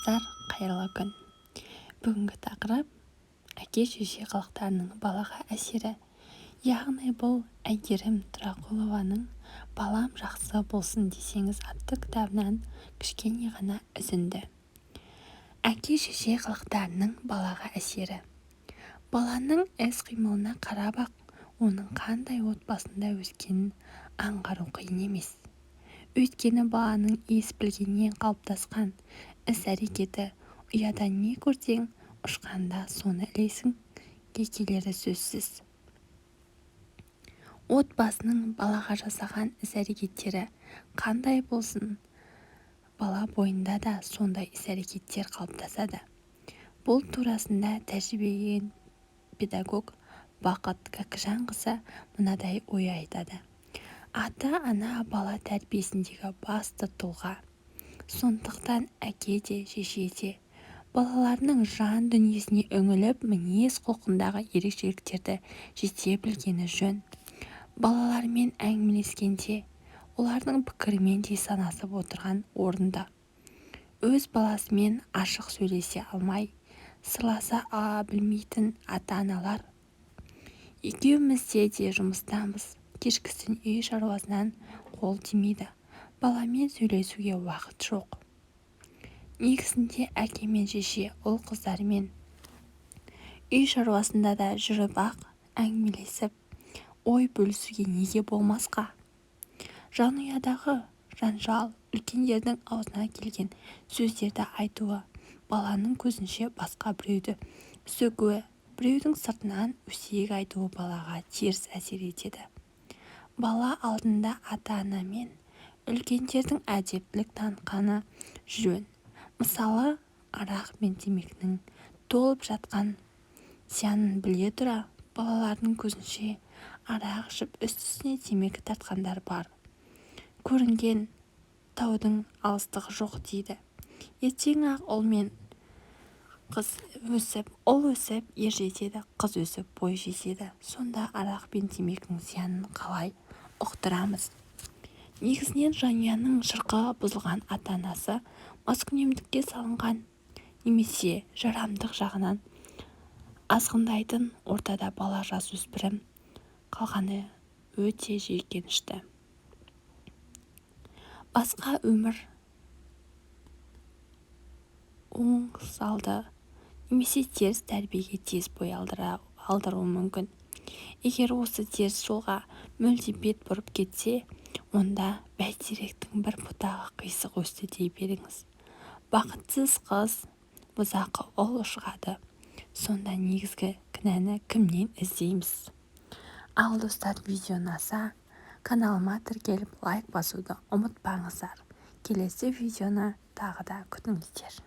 Достар, қайырлы күн! Бүгінгі тақырып – әке-шеше қылықтарының балаға әсері. Яғни бұл Әйгерім Тұрағұлованың «Балам жақсы болсын десеңіз» атты кітабынан кішкене ғана үзінді. Әке-шеше қылықтарының балаға әсері. Баланың іс-қимылына қарап-ақ оның қандай отбасында өскенін аңғару қиын емес. Өйткені баланың ес білгеннен қалыптасқан іс-әрекеті «ұяда не көрсең, ұшқанда соны ілесің»ге келері сөзсіз. Отбасының балаға жасаған іс-әрекеттері қандай болсын, бала бойында да сондай іс-әрекеттер қалыптасады. Бұл турасында тәжірибелі педагог Бақыт Кәкіжанқызы мынадай ой айтады: «Ата-ана – бала тәрбиесіндегі басты тұлға. Сондықтан әке де, шеше де балаларының жан дүниесіне үңіліп, мінез-құлқындағы ерекшеліктерді жете білгені жөн. Балаларымен әңгімелескенде олардың пікірімен де санасып отырған орынды. Өз баласымен ашық сөйлесе алмай, сырласа білмейтін ата-аналар «Екеуміз де жұмыстамыз, кешкісін үй шаруасынан қол тимейді, баламен сөйлесуге уақыт жоқ». Негізінде әке мен шеше ұл-қыздарымен үй шаруасында да жүріп-ақ әңгімелесіп, ой бөлісуге неге болмасқа? Жанұядағы жанжал, үлкендердің аузына келген сөздерді айтуы, баланың көзінше басқа біреуді сөгуі, біреудің сыртынан өсек айтуы балаға теріс әсер етеді. Бала алдында ата-ана мен үлкендердің әдептілік танытқаны жөн. Мысалы, арақ пен темекінің толып жатқан зиянын біле тұра, балалардың көзінше арақ ішіп, үсті-үстіне темекі тартқандар бар. Көрінген таудың алыстығы жоқ дейді. Ертең-ақ ұл мен қыз өсіп, ұл өсіп ер жетеді, қыз өсіп бой жетеді. Сонда арақ пен темекінің зиянын қалай ұқтырамыз? Негізінен жанұяның шырқы бұзылған, ата-анасы маскүнемдікке салынған немесе жарамдық жағынан азғындайтын ортада бала, жасөспірім қалғаны өте жиіркенішті. Басқа өмір оңсалды немесе теріс тәрбиеге тез бой алдыруы мүмкін. Егер осы теріс жолға мүлде бет бұрып кетсе, онда бәйтеректің бір бұтағы қисық өсті дей беріңіз. Бақытсыз қыз, бұзақы ұл шығады. Сонда негізгі кінәні кімнен іздейміз? Ал, достар, видео ұнаса, каналыма тіркеліп, лайк басуды ұмытпаңыздар. Келесі видеоны тағы да күтіңіздер.